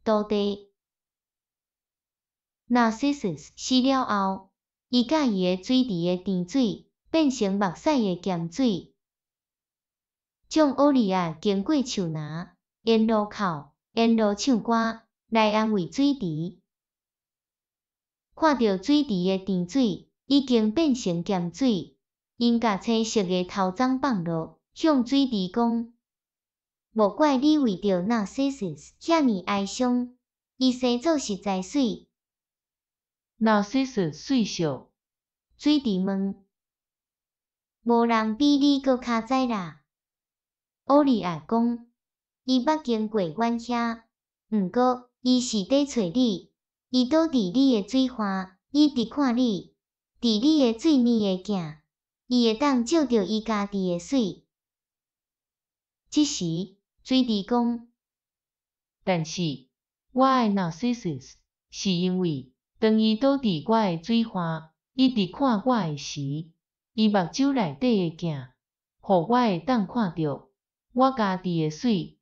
徒弟。Narcissus 死了後，伊佮伊的水池的甜水變成目屎的鹹水，將奧利亞經過樹林，沿路哭，沿路唱歌來安慰水池。看著水池的甜水已經變成鹹水，𪜶共青色的頭鬃放落，向水池講：莫怪你為著 Narcissus 遐爾哀傷，伊生做實在媠。 Narcissus 媠笑。水池問：無人比你閣較知啦。奧利亞講：伊捌經過阮遐，毋過伊是佇揣你，伊倒佇你的水岸，伊佇看你，佇你的水面的鏡，伊會當照著伊家己的媠。這時，水池講：但是，我愛 Narcissus，是因為當伊倒佇我的水岸，伊佇看我的時，伊目睭內底的鏡，予我會當看著我家己的媠。